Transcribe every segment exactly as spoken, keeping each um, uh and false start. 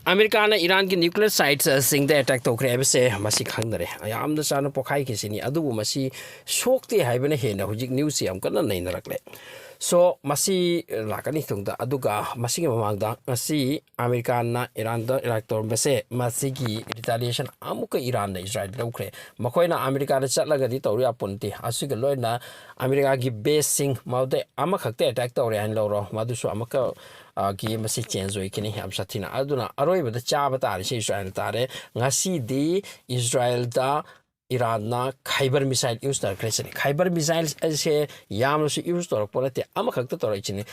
ꯑꯃꯦꯔꯤꯀꯥꯅ ꯏꯔꯥꯟꯒꯤ nuclear ꯁꯥꯏꯠꯁꯤꯡꯗ attack ꯇꯧꯈ꯭ꯔꯦ ꯍꯥꯏꯕꯁꯦ ꯃꯁꯤ ꯈꯪꯅꯔꯦ, ꯌꯥꯝꯅ ꯆꯥꯅ ꯄꯣꯈꯥꯏꯈꯤꯁꯤꯅꯤ꯫ ꯑꯗꯨꯕꯨ ꯃꯁꯤ ꯁꯣꯛꯇꯦ ꯍꯥꯏꯕꯅ ꯍꯦꯟꯅ ꯍꯧꯖꯤꯛ ꯅ꯭ꯌꯨꯁꯁꯤ ꯌꯥꯝ ꯀꯟꯅ ꯅꯩꯅꯔꯛꯂꯦ꯫ ꯁꯣ ꯃꯁꯤ ꯂꯥꯛꯀꯅꯤ ꯇꯨꯡꯗ꯫ ꯑꯗꯨꯒ ꯃꯁꯤꯒꯤ ꯃꯃꯥꯡꯗ ꯉꯁꯤ ꯑꯃꯦꯔꯤꯀꯥꯅ ꯏꯔꯥꯟꯗ ꯑꯦꯇꯦꯛ ꯇꯧꯔꯝꯕꯁꯦ, ꯃꯁꯤꯒꯤ ꯔꯤꯇꯥꯂꯤꯌꯦꯁꯟ ꯑꯃꯨꯛꯀ ꯏꯔꯥꯟꯅ ꯏꯁꯔꯥꯏꯜ ꯂꯧꯈ꯭ꯔꯦ꯫ ꯃꯈꯣꯏꯅ ꯑꯃꯦꯔꯤꯀꯥꯗ ꯆꯠꯂꯒꯗꯤ ꯇꯧꯔꯨ ꯌꯥꯄꯣꯟꯇꯦ꯫ ꯑꯁꯤꯒ ꯂꯣꯏꯅ ꯑꯃꯦꯔꯤꯀꯥꯒꯤ ꯕꯦꯁꯁꯤꯡ ꯃꯗꯨꯗꯩ ꯑꯃꯈꯛꯇ ꯑꯦꯇꯦꯛ ꯇꯧꯔꯦ ꯍꯥꯏꯅ ꯂꯧꯔꯣ, ꯃꯗꯨꯁꯨ ꯑꯃꯨꯛꯀ, ꯑ, ꯒꯤ ꯃꯁꯤ ꯆꯦꯟꯖ ꯑꯣꯏꯈꯤꯅꯤ ꯌꯥꯝ ꯁꯥꯊꯤꯅ꯫ ꯑꯗꯨꯅ ꯑꯔꯣꯏꯕꯗ ꯆꯥꯕ ꯇꯥꯔꯤꯁꯦ ꯏꯁꯔꯥꯏꯜ ꯇꯥꯔꯦ꯫ ꯉꯁꯤꯗꯤ ꯏꯁꯔꯥꯏꯜꯗ ꯏꯔꯥꯟꯅ ꯈꯥꯏꯕꯔ ꯃꯤꯁꯥꯏꯜ ꯌꯨꯁ ꯇꯧꯔꯛꯈ꯭ꯔꯦ ꯁꯤꯅꯤ꯫ ꯈꯥꯏꯕꯔ ꯃꯤꯁꯥꯏꯜ ꯑꯁꯦ ꯌꯥꯝꯅꯁꯨ ꯌꯨꯁ ꯇꯧꯔꯛꯄ ꯅꯠꯇꯦ, ꯑꯃꯈꯛꯇ ꯇꯧꯔꯛꯏꯁꯤꯅꯤ,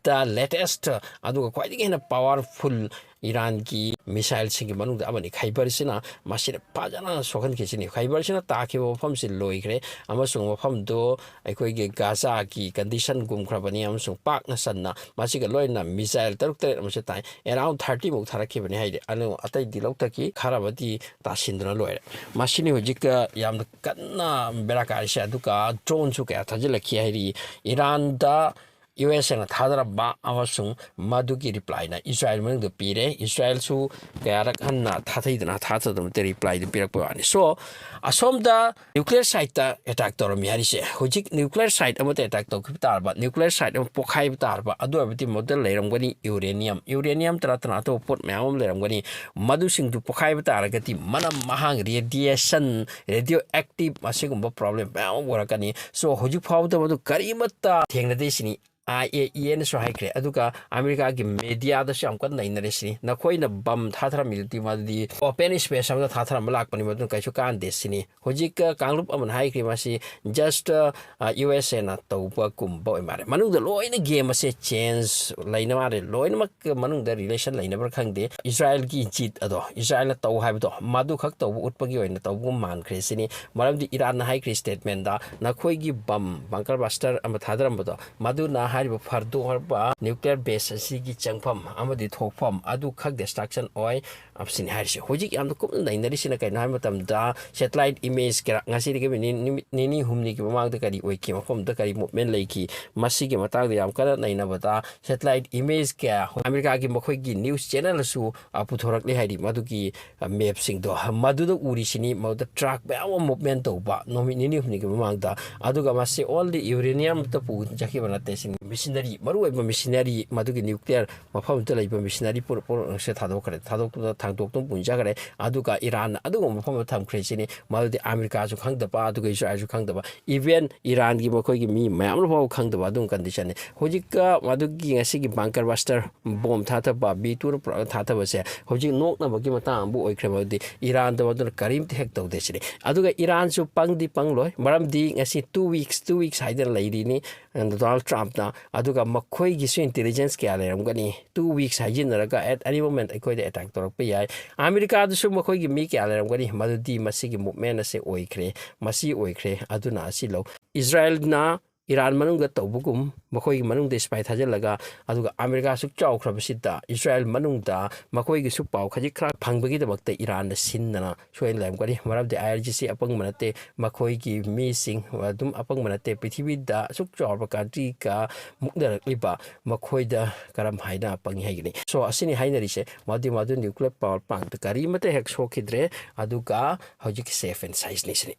ꯗ ꯂꯦꯇꯦꯁ꯫ ꯑꯗꯨꯒ ꯈ꯭ꯋꯥꯏꯗꯒꯤ ꯍꯦꯟꯅ ꯄꯋꯥꯔꯐꯨꯜ ꯏꯔꯥꯟꯒꯤ ꯃꯤꯁꯥꯏꯜꯁꯤꯡꯒꯤ ꯃꯅꯨꯡꯗ ꯑꯃꯅꯤ ꯈꯥꯏꯕꯔꯁꯤꯅ꯫ ꯃꯁꯤꯅ ꯐꯖꯅ ꯁꯣꯛꯍꯟꯈꯤꯁꯤꯅꯤ꯫ ꯈꯥꯏꯕꯔꯁꯤꯅ ꯇꯥꯈꯤꯕ ꯃꯐꯝꯁꯤ ꯂꯣꯏꯈ꯭ꯔꯦ, ꯑꯃꯁꯨꯡ ꯃꯐꯝꯗꯨ ꯑꯩꯈꯣꯏꯒꯤ ꯒꯥꯖꯥꯒꯤ ꯀꯟꯗꯤꯁꯟ ꯒꯨꯝꯈ꯭ꯔꯕꯅꯤ, ꯑꯃꯁꯨꯡ ꯄꯥꯛꯅ ꯁꯟꯅ ꯃꯁꯤꯒ ꯂꯣꯏꯅꯅ ꯃꯤꯁꯥꯏꯜ ꯇꯔꯨꯛ ꯇꯔꯦꯠ ꯑꯃꯁꯨ ꯇꯥꯏ꯫ ꯑꯦꯔꯥꯎꯟ ꯊꯥꯔꯇꯤꯃꯨꯛ ꯊꯥꯔꯛꯈꯤꯕꯅꯤ ꯍꯥꯏꯗꯤ, ꯑꯗꯨ ꯑꯇꯩꯗꯤ ꯂꯧꯊꯈꯤ, ꯈꯔ ꯑꯃꯗꯤ ꯇꯥꯁꯤꯟꯗꯨꯅ ꯂꯣꯏꯔꯦ꯫ ꯃꯁꯤꯅꯤ ꯍꯧꯖꯤꯛ ꯌꯥꯝꯅ ꯀꯟꯅ ꯕꯦꯔꯥ ꯀꯥꯔꯤꯁꯦ꯫ ꯑꯗꯨꯒ ꯗ꯭ꯔꯣꯟꯁꯨ ꯀꯌꯥ ꯊꯥꯖꯤꯜꯂꯛꯈꯤ ꯍꯥꯏꯔꯤ꯫ ꯏꯔꯥꯟꯗ ꯌꯨ ꯑꯦꯁ ꯑꯦꯅ ꯊꯥꯗꯔꯝꯕ ꯑꯃꯁꯨꯡ ꯃꯗꯨꯒꯤ ꯔꯤꯄ꯭ꯂꯥꯏꯅ ꯏꯁꯔꯥꯏꯜ ꯃꯅꯨꯡꯗ ꯄꯤꯔꯦ꯫ ꯏꯁꯔꯥꯏꯜꯁꯨ ꯀꯌꯥꯔꯛ ꯍꯟꯅ ꯊꯥꯊꯩꯗꯅ ꯊꯥꯊꯗꯅ ꯔꯤꯄ꯭ꯂꯥꯏꯗꯨ ꯄꯤꯔꯛꯄ ꯋꯥꯅꯤ꯫ ꯁꯣ ꯑꯁꯣꯝꯗ ꯅ꯭ꯌꯨꯀ꯭ꯂꯤꯌꯔ ꯁꯥꯏꯠꯇ ꯑꯦꯇꯦꯛ ꯇꯧꯔꯝꯃꯤ ꯍꯥꯏꯔꯤꯁꯦ, ꯍꯧꯖꯤꯛ ꯅ꯭ꯌꯨꯀ꯭ꯂꯤꯌꯔ ꯁꯥꯏꯠ ꯑꯃꯗ ꯑꯦꯇꯦꯛ ꯇꯧꯈꯤꯕ ꯇꯥꯔꯕ, ꯅ꯭ꯌꯨꯀ꯭ꯂꯤꯌꯔ ꯁꯥꯏꯠ ꯑꯃ ꯄꯣꯛꯈꯥꯏꯕ ꯇꯥꯔꯕ, ꯑꯗꯨ ꯑꯣꯏꯔꯕꯗꯤ ꯃꯗꯨꯗ ꯂꯩꯔꯝꯒꯅꯤ ꯌꯨꯔꯦꯅꯤꯌꯝ, ꯌꯨꯔꯦꯅꯤꯌꯝ ꯇꯔꯥ ꯇꯔꯥ ꯑꯇꯣꯞꯄ ꯄꯣꯠ ꯃꯌꯥꯝ ꯑꯃ ꯂꯩꯔꯝꯒꯅꯤ꯫ ꯃꯗꯨꯁꯤꯡꯗꯨ ꯄꯣꯛꯈꯥꯏꯕ ꯇꯥꯔꯒꯗꯤ ꯃꯅꯝ ꯃꯍꯥꯡ, ꯔꯦꯗꯤꯌꯦꯁꯟ, ꯔꯦꯗꯤꯑꯣ ꯑꯦꯛꯇꯤꯞ, ꯑꯁꯤꯒꯨꯝꯕ ꯄ꯭ꯔꯣꯕ꯭ꯂꯦꯝ ꯃꯌꯥꯝ ꯑꯃ ꯑꯣꯏꯔꯛꯀꯅꯤ꯫ ꯁꯣ ꯍꯧꯖꯤꯛ ꯐꯥꯎꯕꯗ ꯃꯗꯨ ꯀꯔꯤꯃꯠꯇ ꯊꯦꯡꯅꯗꯦ ꯁꯤꯅꯤ꯫ ꯑꯥꯏ ꯑꯦ ꯏ ꯑꯦꯅꯁꯨ ꯍꯥꯏꯈ꯭ꯔꯦ꯫ ꯑꯗꯨꯒ ꯑꯃꯦꯔꯤꯀꯥꯒꯤ ꯃꯦꯗꯤꯌꯥꯗꯁꯨ ꯌꯥꯝ ꯀꯟꯅ ꯅꯩꯅꯔꯦ ꯁꯤꯅꯤ꯫ ꯅꯈꯣꯏꯅ ꯕꯝ ꯊꯥꯊꯔꯝꯃꯤꯗꯨꯗꯤ ꯃꯗꯨꯗꯤ ꯑꯣꯄꯦꯟ ꯁ꯭ꯄꯦꯁ ꯑꯃꯗ ꯊꯥꯊꯔꯝꯕ ꯂꯥꯛꯄꯅꯤ, ꯃꯗꯨꯅ ꯀꯩꯁꯨ ꯀꯥꯟꯗꯦ ꯁꯤꯅꯤ꯫ ꯍꯧꯖꯤꯛ ꯀꯥꯡꯂꯨꯞ ꯑꯃꯅ ꯍꯥꯏꯈ꯭ꯔꯤ ꯃꯁꯤ ꯖꯁ ꯌꯨ ꯑꯦꯁ ꯑꯦꯅ ꯇꯧꯕꯒꯨꯝꯕ ꯑꯣꯏ ꯃꯥꯜꯂꯦ꯫ ꯃꯅꯨꯡꯗ ꯂꯣꯏꯅ ꯒꯦꯝ ꯑꯁꯦ ꯆꯦꯟꯖ ꯂꯩꯅ ꯃꯥꯜꯂꯦ꯫ ꯂꯣꯏꯅꯃꯛ ꯃꯅꯨꯡꯗ ꯔꯤꯂꯦꯁꯟ ꯂꯩꯅꯕ꯭ꯔꯥ ꯈꯪꯗꯦ꯫ ꯏꯁꯔꯥꯏꯜꯒꯤ ꯖꯤꯠ ꯑꯗꯣ, ꯏꯁꯔꯥꯏꯜꯅ ꯇꯧ ꯍꯥꯏꯕꯗꯣ, ꯃꯗꯨꯈꯛ ꯇꯧꯕ ꯎꯠꯄꯒꯤ ꯑꯣꯏꯅ ꯇꯧꯕꯒꯨꯝ ꯃꯥꯟꯈ꯭ꯔꯦ ꯁꯤꯅꯤ꯫ ꯃꯔꯝꯗꯤ ꯏꯔꯥꯟꯅ ꯍꯥꯏꯈ꯭ꯔꯤ ꯁ꯭ꯇꯦꯠꯃꯦꯟꯗ, ꯅꯈꯣꯏꯒꯤ ꯕꯝ, ꯕꯪꯀꯔ ꯕꯁꯇꯔ ꯑꯃ ꯊꯥꯗꯔꯝꯕꯗꯣ, ꯃꯗꯨꯅ ꯍꯥꯏꯔꯤꯕ ꯐꯔꯗꯣ ꯍꯥꯏꯔꯤꯕ nuclear base ꯑꯁꯤꯒꯤ ꯆꯪꯐꯝ ꯑꯃꯗꯤ ꯊꯣꯛꯐꯝ ꯑꯗꯨ ꯈꯛ destruction ꯑꯣꯏ꯫ ꯑꯁꯤꯅꯤ ꯍꯥꯏꯔꯤꯁꯦ꯫ ꯍꯧꯖꯤꯛ ꯌꯥꯝꯅ ꯀꯨꯞꯅ ꯅꯩꯅꯔꯤꯁꯤꯅ ꯀꯩꯅꯣ ꯍꯥꯏꯕ ꯃꯇꯝꯗ, satellite image ꯀꯌꯥ ꯉꯁꯤꯗꯒꯤ ꯅꯨꯃꯤꯠ ꯅꯤꯅꯤ ꯍꯨꯝꯅꯤꯒꯤ ꯃꯃꯥꯡꯗ ꯀꯔꯤ ꯑꯣꯏꯈꯤ, ꯃꯐꯝꯗ ꯀꯔꯤ movement ꯂꯩꯈꯤ, ꯃꯁꯤꯒꯤ ꯃꯇꯥꯡꯗ ꯌꯥꯝ ꯀꯟꯅ ꯅꯩꯅꯕꯗ, satellite image ꯀꯌꯥ ꯑꯃꯦꯔꯤꯀꯥꯒꯤ ꯃꯈꯣꯏꯒꯤ news channel ꯑꯁꯨ, ꯑ, ꯄꯨꯊꯣꯔꯛꯂꯤ ꯍꯥꯏꯔꯤ꯫ ꯃꯗꯨꯒꯤ, ꯑ, map ꯁꯤꯡꯗꯣ ꯃꯗꯨꯗ ꯎꯔꯤꯁꯤꯅꯤ꯫ ꯃꯗꯨꯗ truck ꯃꯌꯥꯝ ꯑꯃ movement ꯇꯧꯕ ꯅꯨꯃꯤꯠ ꯅꯤꯅꯤ ꯍꯨꯝꯅꯤꯒꯤ ꯃꯃꯥꯡꯗ꯫ ꯑꯗꯨꯒ ꯃꯁꯤ only uranium ꯇ ꯄꯨ ꯆꯠꯈꯤꯕ ꯅꯠꯇꯦ꯫ ꯁꯤ machinery, ꯃꯔꯨꯑꯣꯏꯕ machinery, ꯃꯗꯨꯒꯤ nuclear ꯃꯐꯝꯗꯨꯗ ꯂꯩꯕ machinery ꯄꯨꯔ-, ꯄꯨꯝꯅꯃꯛꯁꯦ ꯊꯥꯗꯣꯛꯈ꯭ꯔꯦ, ꯊꯥꯗꯣꯛꯇꯨꯅ ꯊꯥꯡꯗꯣꯛꯇꯨꯅ ꯄꯨꯟꯖꯈ꯭ꯔꯦ꯫ ꯑꯗꯨꯒ ꯏꯔꯥꯟꯅ ꯑꯗꯨꯒꯨꯝꯕ ꯃꯐꯝꯗ ꯊꯝꯈ꯭ꯔꯦ ꯁꯤꯅꯤ꯫ ꯃꯗꯨꯗꯤ ꯑꯃꯦꯔꯤꯀꯥꯁꯨ ꯈꯪꯗꯕ, ꯑꯗꯨꯒ ꯏꯁꯔꯥꯏꯜꯁꯨ ꯈꯪꯗꯕ, even ꯏꯔꯥꯟꯒꯤ ꯃꯈꯣꯏꯒꯤ ꯃꯤ ꯃꯌꯥꯝꯅ ꯐꯥꯎꯕ ꯈꯪꯗꯕ ꯑꯗꯨꯒꯨꯝꯕ condition ꯅꯤ꯫ ꯍꯧꯖꯤꯛꯀ ꯃꯗꯨꯒꯤ ꯉꯁꯤꯒꯤ bunker buster bomb ꯊꯥꯊꯕ, B two ꯅ ꯄꯨꯔꯛꯑꯒ ꯊꯥꯊꯕꯁꯦ ꯍꯧꯖꯤꯛ ꯅꯣꯛꯅꯕꯒꯤ ꯃꯇꯥꯡ ꯑꯃꯕꯨ ꯑꯣꯏꯈ꯭ꯔꯦ꯫ ꯃꯗꯨꯗꯤ ꯏꯔꯥꯟꯗ ꯃꯗꯨꯅ ꯀꯔꯤꯝꯇ ꯍꯦꯛ ꯇꯧꯗꯦ ꯁꯤꯅꯤ꯫ ꯑꯗꯨꯒ ꯏꯔꯥꯟꯁꯨ ꯄꯪꯗꯤ ꯄꯪꯂꯣꯏ, ꯃꯔꯝꯗꯤ ꯉꯁꯤ two weeks, two weeks ꯍꯥꯏꯗꯅ ꯂꯩꯔꯤꯅꯤ꯫ ꯗꯣꯅꯥꯜꯗ ꯇ꯭ꯔꯝꯞꯅ, ꯑꯗꯨꯒ ꯃꯈꯣꯏꯒꯤꯁꯨ intelligence ꯀꯌꯥ ꯂꯩꯔꯝꯒꯅꯤ꯫ Two weeks ꯍꯥꯏꯖꯤꯟꯅꯔꯒ at any moment ꯑꯩꯈꯣꯏꯗ attack ꯇꯧꯔꯛꯄ ꯌꯥꯏ꯫ ꯑꯃꯦꯔꯤꯀꯥꯗꯁꯨ ꯃꯈꯣꯏꯒꯤ ꯃꯤ ꯀꯌꯥ ꯂꯩꯔꯝꯒꯅꯤ, ꯃꯗꯨꯗꯤ ꯃꯁꯤꯒꯤ movement ꯑꯁꯦ ꯑꯣꯏꯈ꯭ꯔꯦ, ꯃꯁꯤ ꯑꯣꯏꯈ꯭ꯔꯦ, ꯑꯗꯨꯅ ꯑꯁꯤ ꯂꯧ꯫ ꯏꯁꯔꯥꯏꯜꯅ ꯏꯔꯥꯟ ꯃꯅꯨꯡꯗ ꯇꯧꯕꯒꯨꯝ ꯃꯈꯣꯏꯒꯤ ꯃꯅꯨꯡꯗ ꯁꯤꯐꯥꯏ ꯊꯥꯖꯤꯜꯂꯒ, ꯑꯗꯨꯒ ꯑꯃꯦꯔꯤꯀꯥ ꯑꯁꯨꯛ ꯆꯥꯎꯈ꯭ꯔꯕꯁꯤꯗ ꯏꯁꯔꯥꯏꯜ ꯃꯅꯨꯡꯗ ꯃꯈꯣꯏꯒꯤꯁꯨ ꯄꯥꯎ ꯈꯖꯤꯛ ꯈꯔ ꯐꯪꯕꯒꯤꯗꯃꯛꯇ ꯏꯔꯥꯟꯅ ꯁꯤꯟꯗꯅ ꯁꯣꯏꯅ ꯂꯩꯔꯝꯒꯅꯤ꯫ ꯃꯔꯝꯗꯤ I R G C ꯑꯄꯪꯕ ꯅꯠꯇꯦ, ꯃꯈꯣꯏꯒꯤ ꯃꯤꯁꯤꯡ ꯑꯗꯨꯝ ꯑꯄꯪꯕ ꯅꯠꯇꯦ꯫ ꯄ꯭ꯔꯤꯊꯤꯕꯤꯗ ꯑꯁꯨꯛ ꯆꯥꯎꯔꯕ country ꯒ ꯃꯨꯛꯅꯔꯛꯂꯤꯕ ꯃꯈꯣꯏꯗ ꯀꯔꯝ ꯍꯥꯏꯅ ꯄꯪꯉꯤ ꯍꯥꯏꯒꯅꯤ? So, ꯑꯁꯤꯅꯤ ꯍꯥꯏꯅꯔꯤꯁꯦ꯫ ꯃꯗꯨ, ꯃꯗꯨ nuclear power plant ꯀꯔꯤꯃꯠꯇ ꯍꯦꯛ ꯁꯣꯛꯈꯤꯗ꯭ꯔꯦ, ꯑꯗꯨꯒ ꯍꯧꯖꯤꯛ safe and ꯁꯥꯏꯖꯅꯤ ꯁꯤꯅꯤ꯫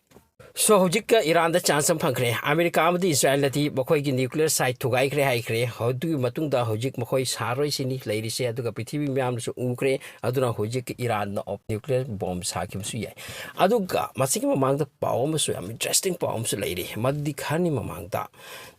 So, ꯍꯧꯖꯤꯛꯀ ꯏꯔꯥꯟꯗ chance ꯑꯃ ꯐꯪꯈ꯭ꯔꯦ꯫ ꯑꯃꯦꯔꯤꯀꯥ ꯑꯃꯗꯤ ꯏꯁꯔꯥꯏꯜꯅꯗꯤ ꯃꯈꯣꯏꯒꯤ nuclear site ꯊꯨꯒꯥꯏꯈ꯭ꯔꯦ ꯍꯥꯏꯈ꯭ꯔꯦ꯫ ꯑꯗꯨꯒꯤ ꯃꯇꯨꯡꯗ ꯍꯧꯖꯤꯛ ꯃꯈꯣꯏ ꯁꯥꯔꯣꯏ ꯁꯤꯅꯤ ꯂꯩꯔꯤꯁꯦ, ꯑꯗꯨꯒ ꯄ꯭ꯔꯤꯊꯤꯕꯤ ꯃꯤꯌꯥꯝꯅꯁꯨ ꯎꯈ꯭ꯔꯦ꯫ ꯑꯗꯨꯅ ꯍꯧꯖꯤꯛ ꯏꯔꯥꯟꯅ nuclear bomb ꯁꯥꯈꯤꯕꯁꯨ ꯌꯥꯏ꯫ ꯑꯗꯨꯒ ꯃꯁꯤꯒꯤ ꯃꯃꯥꯡꯗ ꯄꯥꯎ ꯑꯃꯁꯨ, ꯌꯥꯝ interesting ꯄꯥꯎ ꯑꯃꯁꯨ ꯂꯩꯔꯤ꯫ ꯃꯗꯨꯗꯤ ꯈꯔꯅꯤ ꯃꯃꯥꯡꯗ,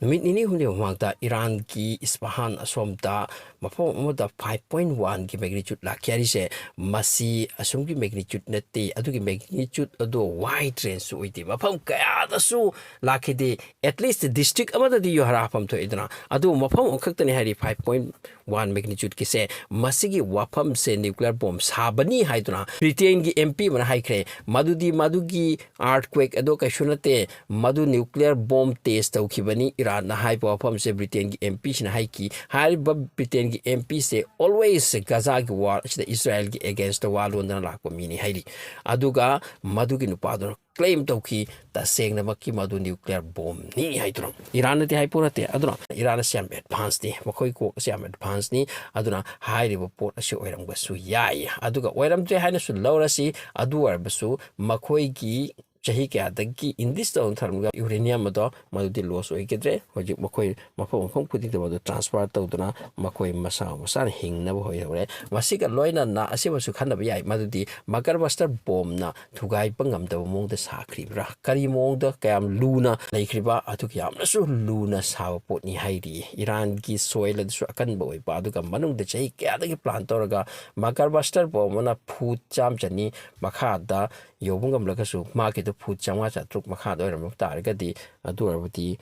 ꯅꯨꯃꯤꯠ ꯅꯤꯅꯤ ꯍꯨꯝꯅꯤ ꯃꯃꯥꯡꯗ ꯏꯔꯥꯟꯒꯤ ꯏꯁꯄꯥꯍꯥꯟ ꯑꯁꯣꯝꯗ ꯃꯐꯝ ꯑꯃꯗ five point one ꯒꯤ magnitude ꯂꯥꯛꯈꯤ ꯍꯥꯏꯔꯤꯁꯦ, ꯃꯁꯤ ꯑꯁꯨꯝꯒꯤ magnitude ꯅꯠꯇꯦ, ꯑꯗꯨꯒꯤ magnitude ꯑꯗꯣ wide range ꯁꯨ ꯑꯣꯏꯗꯦ꯫ ꯃꯐꯝ ꯀꯌꯥꯗꯁꯨ ꯂꯥꯛꯈꯤꯗꯦ꯫ At least district ꯑꯃꯗꯗꯤ ꯌꯨꯍꯥꯔ ꯍꯥꯞꯐꯝ ꯊꯣꯛꯏꯗꯅ, ꯑꯗꯨꯕꯨ ꯃꯐꯝ ꯑꯃꯈꯛꯇꯅꯤ ꯍꯥꯏꯔꯤ five point one magnitudeꯀꯤꯁꯦ꯫ ꯃꯁꯤꯒꯤ ꯋꯥꯐꯝꯁꯦ nuclear bomb ꯁꯥꯕꯅꯤ ꯍꯥꯏꯗꯨꯅ Britainꯒꯤ MP ꯑꯃꯅ ꯍꯥꯏꯈ꯭ꯔꯦ꯫ ꯃꯗꯨꯗꯤ ꯃꯗꯨꯒꯤ earthquake ꯑꯗꯣ ꯀꯩꯁꯨ ꯅꯠꯇꯦ, ꯃꯗꯨ nuclear bomb test ꯇꯧꯈꯤꯕꯅꯤ ꯏꯔꯥꯟꯅ ꯍꯥꯏꯕ ꯋꯥꯐꯝꯁꯦ Britainꯒꯤ MPꯁꯤꯅ ꯍꯥꯏꯈꯤ꯫ ꯍꯥꯏꯔꯤꯕ Britainꯒꯤ MPꯁꯦ always ꯒꯖꯥꯒꯤ war ꯑꯁꯤꯗ ꯏꯁꯔꯥꯌꯦꯜꯒꯤ againstꯇ ꯋꯥ ꯂꯣꯟꯗꯅ ꯂꯥꯛꯄ ꯃꯤꯅꯤ ꯍꯥꯏꯔꯤ꯫ ꯑꯗꯨꯒ ꯃꯗꯨꯒꯤ ꯅꯨꯄꯥꯗꯨꯅ claim ꯇꯧꯈꯤ, ꯇꯁꯦꯡꯅꯃꯛꯀꯤ ꯃꯗꯨ nuclear bombꯅꯤ ꯍꯥꯏꯗꯨꯅ꯫ ꯏꯔꯥꯟꯅꯗꯤ ꯍꯥꯏꯄꯣ ꯅꯠꯇꯦ꯫ ꯑꯗꯨꯅ ꯏꯔꯥꯟ ꯑꯁꯤ ꯌꯥꯝ advanceꯅꯤ, ꯃꯈꯣꯏ ꯀꯣꯛ ꯑꯁꯤ ꯌꯥꯝ advanceꯅꯤ꯫ ꯑꯗꯨꯅ ꯍꯥꯏꯔꯤꯕ ꯄꯣꯠ ꯑꯁꯤ ꯑꯣꯏꯔꯝꯕꯁꯨ ꯌꯥꯏ꯫ ꯑꯗꯨꯒ ꯑꯣꯏꯔꯝꯗ꯭ꯔꯦ ꯍꯥꯏꯅꯁꯨ ꯂꯧꯔꯁꯤ꯫ ꯑꯗꯨ ꯑꯣꯏꯔꯕꯁꯨ ꯃꯈꯣꯏꯒꯤ ꯆꯍꯤ ꯀꯌꯥꯗꯒꯤ enrich ꯇꯧꯗꯨꯅ ꯊꯝꯂꯝꯕ uranium ꯑꯗꯣ ꯃꯗꯨꯗꯤ loss ꯑꯣꯏꯈꯤꯗ꯭ꯔꯦ꯫ ꯍꯧꯖꯤꯛ ꯃꯈꯣꯏ ꯃꯐꯝ ꯃꯐꯝ ꯈꯨꯗꯤꯡꯗ ꯃꯗꯨ transfer ꯇꯧꯗꯨꯅ ꯃꯈꯣꯏ ꯃꯁꯥ ꯃꯁꯥꯅ ꯍꯤꯡꯅꯕ ꯍꯣꯠꯅꯍꯧꯔꯦ꯫ ꯃꯁꯤꯒ ꯂꯣꯏꯅꯅ ꯑꯁꯤꯃꯁꯨ ꯈꯟꯅꯕ ꯌꯥꯏ, ꯃꯗꯨꯗꯤ bunker buster bombꯅ ꯊꯨꯒꯥꯏꯕ ꯉꯝꯗꯕ ꯃꯑꯣꯡꯗ ꯁꯥꯈ꯭ꯔꯤꯕ꯭ꯔꯥ, ꯀꯔꯤ ꯃꯑꯣꯡꯗ ꯀꯌꯥꯝ ꯂꯨꯅ ꯂꯩꯈ꯭ꯔꯤꯕ, ꯑꯗꯨꯒ ꯌꯥꯝꯅꯁꯨ ꯂꯨꯅ ꯁꯥꯕ ꯄꯣꯠꯅꯤ ꯍꯥꯏꯔꯤ꯫ ꯏꯔꯥꯟꯒꯤ soil ꯑꯗꯨꯁꯨ ꯑꯀꯟꯕ ꯑꯣꯏꯕ, ꯑꯗꯨꯒ ꯃꯅꯨꯡꯗ ꯆꯍꯤ ꯀꯌꯥꯗꯒꯤ plan ꯇꯧꯔꯒ bunker buster bomb ꯑꯃꯅ foot ꯆꯥꯝꯃ ꯆꯅꯤ ꯃꯈꯥꯗ ꯌꯧꯕ ꯉꯝꯂꯒꯁꯨ, ꯃꯥꯒꯤꯗꯨ foot ꯆꯥꯝꯃꯉꯥ ꯆꯥꯇ꯭ꯔꯨꯛ ꯃꯈꯥꯗ ꯑꯣꯏꯔꯝꯕ ꯇꯥꯔꯒꯗꯤ, ꯑꯗꯨ ꯑꯣꯏꯔꯕꯗꯤ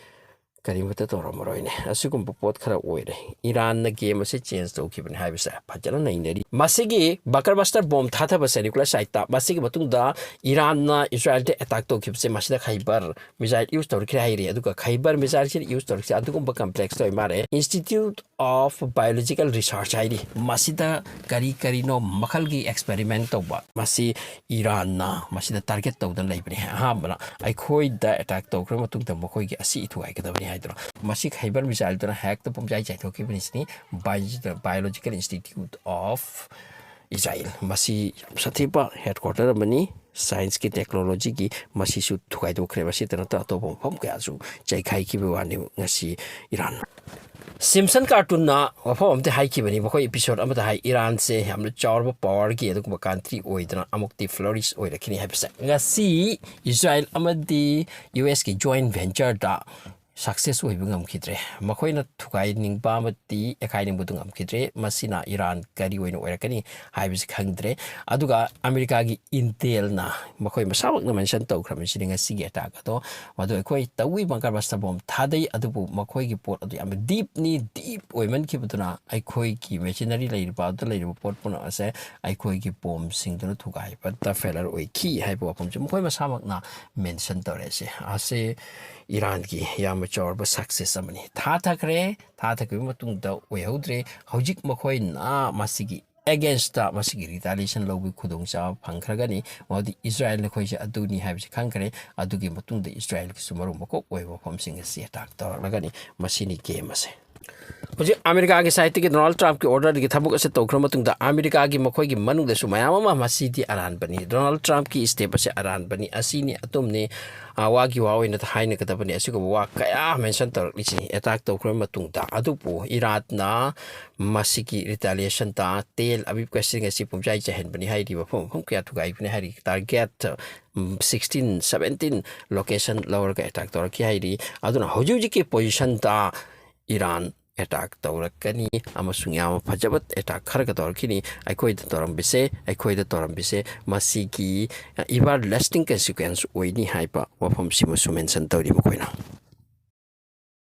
ꯀꯔꯤꯃꯠꯇ ꯇꯧꯔꯝꯃꯔꯣꯏꯅꯦ꯫ ꯑꯁꯤꯒꯨꯝꯕ ꯄꯣꯠ ꯈꯔ ꯑꯣꯏꯔꯦ꯫ ꯏꯔꯥꯟꯅ game ꯑꯁꯤ change ꯇꯧꯈꯤꯕꯅꯤ ꯍꯥꯏꯕꯁꯦ ꯐꯖꯅ ꯅꯩꯅꯔꯤ꯫ ꯃꯁꯤꯒꯤ bunker buster bomb ꯊꯥꯊꯕꯁꯦ nuclear siteꯇ, ꯃꯁꯤꯒꯤ ꯃꯇꯨꯡꯗ ꯏꯔꯥꯟꯅ ꯏꯁꯔꯥꯌꯦꯜꯗ attack ꯇꯧꯈꯤꯕꯁꯦ, ꯃꯁꯤꯗ Khyber missile use ꯇꯧꯔꯛꯈ꯭ꯔꯦ ꯍꯥꯏꯔꯤ꯫ ꯑꯗꯨꯒ Khyber missileꯁꯤꯅ use ꯇꯧꯔꯛꯈꯤꯁꯦ ꯑꯗꯨꯒꯨꯝꯕ complexꯇ ꯑꯣꯏ ꯃꯥꯜꯂꯦ꯫ Institute of Biological Research ꯍꯥꯏꯔꯤ꯫ ꯃꯁꯤꯗ ꯀꯔꯤ ꯀꯔꯤꯅꯣ ꯃꯈꯜꯒꯤ experiment ꯇꯧꯕ, ꯃꯁꯤ ꯏꯔꯥꯟꯅ ꯃꯁꯤꯗ target ꯇꯧꯗꯨꯅ ꯂꯩꯕꯅꯤ꯫ ꯑꯍꯥꯟꯕꯅ ꯑꯩꯈꯣꯏꯗ attack ꯇꯧꯈ꯭ꯔ ꯃꯇꯨꯡꯗ ꯃꯈꯣꯏꯒꯤ ꯑꯁꯤ ꯊꯨꯒꯥꯏꯒꯗꯕꯅꯤ ꯍꯥꯏꯗꯨꯅ꯫ ꯃꯁꯤ Khyber missileꯗꯨꯅ ꯍꯦꯛꯇ ꯄꯨꯝꯆꯥꯏ ꯆꯥꯏꯊꯣꯛꯈꯤꯕꯅꯤ ꯁꯤꯅꯤ꯫ Bio-, Biological Institute of Israel꯫ ꯃꯁꯤ ꯌꯥꯝ ꯁꯥꯊꯤꯕ headquarter ꯑꯃꯅꯤ꯫ Scienceꯀꯤ, technologyꯒꯤ, ꯃꯁꯤꯁꯨ ꯊꯨꯒꯥꯏꯗꯣꯛꯈ꯭ꯔꯦ꯫ ꯃꯁꯤꯇ ꯅꯠꯇꯅ ꯑꯇꯣꯞꯄ ꯃꯐꯝ ꯀꯌꯥꯁꯨ ꯆꯥꯏꯈꯥꯏꯈꯤꯕ ꯋꯥꯅꯤ ꯉꯁꯤ ꯏꯔꯥꯟ꯫ Simpson Cartoonꯅ ꯋꯥꯐꯝ ꯑꯃꯗꯤ ꯍꯥꯏꯈꯤꯕꯅꯤ, ꯃꯈꯣꯏ episode ꯑꯃꯗ ꯍꯥꯏ, ꯏꯔꯥꯟꯁꯦ ꯌꯥꯝꯅ ꯆꯥꯎꯔꯕ powerꯒꯤ ꯑꯗꯨꯒꯨꯝꯕ country ꯑꯣꯏꯗꯅ ꯑꯃꯨꯛꯇꯤ flourish ꯑꯣꯏꯔꯛꯈꯤꯅꯤ ꯍꯥꯏꯕꯁꯦ꯫ ꯉꯁꯤ ꯏꯁꯔꯥꯌꯦꯜ ꯑꯃꯗꯤ USꯀꯤ joint ventureꯗ ꯁꯛꯁꯦꯁ ꯑꯣꯏꯕ ꯉꯝꯈꯤꯗ꯭ꯔꯦ꯫ ꯃꯈꯣꯏꯅ ꯊꯨꯒꯥꯏꯅꯤꯡꯕ ꯑꯃꯗꯤ ꯑꯦꯈꯥꯏꯅꯤꯡꯕꯗꯨ ꯉꯝꯈꯤꯗ꯭ꯔꯦ꯫ ꯃꯁꯤꯅ ꯏꯔꯥꯟ ꯀꯔꯤ ꯑꯣꯏꯅ ꯑꯣꯏꯔꯛꯀꯅꯤ ꯍꯥꯏꯕꯁꯤ ꯈꯪꯗ꯭ꯔꯦ꯫ ꯑꯗꯨꯒ ꯑꯃꯦꯔꯤꯀꯥꯒꯤ ꯏꯟꯇꯦꯜꯅ ꯃꯈꯣꯏ ꯃꯁꯥꯃꯛꯅ ꯃꯦꯟꯁꯟ ꯇꯧꯈ꯭ꯔꯕꯅꯤ ꯁꯤꯗꯤ ꯉꯁꯤꯒꯤ ꯑꯦꯇꯥꯛ ꯑꯗꯣ꯫ ꯃꯗꯨ ꯑꯩꯈꯣꯏ ꯇꯧꯏ ꯕꯪꯀꯔ ꯕꯁꯇ ꯕꯣꯝ ꯊꯥꯗꯩ, ꯑꯗꯨꯕꯨ ꯃꯈꯣꯏꯒꯤ ꯄꯣꯠ ꯑꯗꯨ ꯌꯥꯝꯅ ꯗꯤꯞꯅꯤ, ꯗꯤꯞ ꯑꯣꯏꯃꯟꯈꯤꯕꯗꯨꯅ ꯑꯩꯈꯣꯏꯒꯤ ꯃꯦꯆꯤꯅꯔꯤ ꯂꯩꯔꯤꯕ ꯑꯗꯨꯗ ꯂꯩꯔꯤꯕ ꯄꯣꯠ ꯄꯨꯝꯅꯃꯛ ꯑꯁꯦ ꯑꯩꯈꯣꯏꯒꯤ ꯕꯣꯝꯁꯤꯡꯗꯨꯅ ꯊꯨꯒꯥꯏꯕꯗ ꯐꯦꯂꯔ ꯑꯣꯏꯈꯤ ꯍꯥꯏꯕ ꯋꯥꯐꯝꯁꯦ ꯃꯈꯣꯏ ꯃꯁꯥꯃꯛꯅ ꯃꯦꯟꯁꯟ ꯇꯧꯔꯦ꯫ ꯑꯁꯤ ꯑꯁꯤ ꯏꯔꯥꯟꯒꯤ ꯌꯥꯝꯅ ꯆꯥꯎꯔꯕ ꯁꯛꯁꯦꯁ ꯑꯃꯅꯤ꯫ ꯊꯥꯊꯈ꯭ꯔꯦ, ꯊꯥꯊꯈꯤꯕ ꯃꯇꯨꯡꯗ ꯑꯣꯏꯍꯧꯗ꯭ꯔꯦ꯫ ꯍꯧꯖꯤꯛ ꯃꯈꯣꯏꯅ ꯃꯁꯤꯒꯤ ꯑꯦꯒꯦꯟꯁꯇ ꯃꯁꯤꯒꯤ ꯔꯤꯇꯥꯂꯤꯌꯦꯁꯟ ꯂꯧꯕꯒꯤ ꯈꯨꯗꯣꯡꯆꯥꯕ ꯐꯪꯈ꯭ꯔꯒꯅꯤ꯫ ꯃꯗꯨꯗꯤ ꯏꯁꯔꯥꯌꯦꯜ ꯑꯩꯈꯣꯏꯁꯦ ꯑꯗꯨꯅꯤ ꯍꯥꯏꯕꯁꯤ ꯈꯪꯈ꯭ꯔꯦ꯫ ꯑꯗꯨꯒꯤ ꯃꯇꯨꯡꯗ ꯏꯁꯔꯥꯌꯦꯜꯒꯤꯁꯨ ꯃꯔꯨꯝ ꯃꯀꯣꯛ ꯑꯣꯏꯕ ꯃꯐꯝꯁꯤꯡ ꯑꯁꯤ ꯑꯦꯇꯥꯛ ꯇꯧꯔꯛꯂꯒꯅꯤ꯫ ꯃꯁꯤꯅꯤ ꯒꯦꯝ ꯑꯁꯦ꯫ ꯍꯧꯖꯤꯛ ꯑꯃꯦꯔꯤꯀꯥꯒꯤ ꯁꯥꯏꯠꯇꯒꯤ ꯗꯣꯅꯥꯜꯗ ꯇ꯭ꯔꯝꯞꯀꯤ ꯑꯣꯔꯗꯔꯗꯒꯤ ꯊꯕꯛ ꯑꯁꯦ ꯇꯧꯈ꯭ꯔ ꯃꯇꯨꯡꯗ ꯑꯃꯦꯔꯤꯀꯥꯒꯤ ꯃꯈꯣꯏꯒꯤ ꯃꯅꯨꯡꯗꯁꯨ ꯃꯌꯥꯝ ꯑꯃ ꯃꯁꯤꯗꯤ ꯑꯔꯥꯟꯕꯅꯤ, ꯗꯣꯅꯥꯜꯗ ꯇ꯭ꯔꯝꯞꯀꯤ ꯁ꯭ꯇꯦꯞ ꯑꯁꯦ ꯑꯔꯥꯟꯕꯅꯤ, ꯑꯁꯤꯅꯤ ꯑꯇꯨꯝꯅꯤ, ꯑ, ꯋꯥꯒꯤ ꯋꯥ ꯑꯣꯏꯅ ꯍꯥꯏꯅꯒꯗꯕꯅꯤ, ꯑꯁꯤꯒꯨꯝꯕ ꯋꯥ ꯀꯌꯥ ꯃꯦꯟꯁꯟ ꯇꯧꯔꯛꯂꯤꯁꯤꯅꯤ ꯑꯦꯇꯥꯛ ꯇꯧꯈ꯭ꯔꯕ ꯃꯇꯨꯡꯗ꯫ ꯑꯗꯨꯕꯨ ꯏꯔꯥꯟꯅ ꯃꯁꯤꯒꯤ ꯔꯤꯇꯥꯂꯤꯌꯦꯁꯟꯗ ꯇꯦꯜ ꯑꯕꯤꯕ ꯀꯁꯤꯡ ꯑꯁꯤ ꯄꯨꯝꯆꯥꯏ ꯆꯥꯏꯍꯟꯕꯅꯤ ꯍꯥꯏꯔꯤ, ꯃꯐꯝ ꯃꯐꯝ ꯀꯌꯥ ꯊꯨꯒꯥꯏꯕꯅꯤ ꯍꯥꯏꯔꯤ, ꯇꯥꯔꯒꯦꯠ ꯁꯤꯛꯁꯇꯤꯟ ꯁꯕꯦꯟꯇꯤꯟ ꯂꯣꯀꯦꯁꯟ ꯂꯧꯔꯒ ꯑꯦꯇꯥꯛ ꯇꯧꯔꯛꯈꯤ ꯍꯥꯏꯔꯤ꯫ ꯑꯗꯨꯅ ꯍꯧꯖꯤꯛ ꯍꯧꯖꯤꯛꯀꯤ ꯄꯣꯖꯤꯁꯟꯗ ꯏꯔꯥꯟ ꯑꯦꯇꯥꯛ ꯇꯧꯔꯛꯀꯅꯤ ꯑꯃꯁꯨꯡ ꯌꯥꯝꯅ ꯐꯖꯕ ꯑꯦꯇꯥꯛ ꯈꯔꯒ ꯇꯧꯔꯛꯈꯤꯅꯤ꯫ ꯑꯩꯈꯣꯏꯗ ꯇꯧꯔꯝꯕꯁꯦ, ꯑꯩꯈꯣꯏꯗ ꯇꯧꯔꯝꯕꯁꯦ ꯃꯁꯤꯒꯤ ꯏꯚꯔ ꯂꯥꯁꯇꯤꯡ ꯀꯟꯁꯤꯀ꯭ꯋꯦꯟꯁ ꯑꯣꯏꯅꯤ ꯍꯥꯏꯕ ꯋꯥꯐꯝꯁꯤꯃꯁꯨ ꯃꯦꯟꯁꯟ ꯇꯧꯔꯤ ꯃꯈꯣꯏꯅ꯫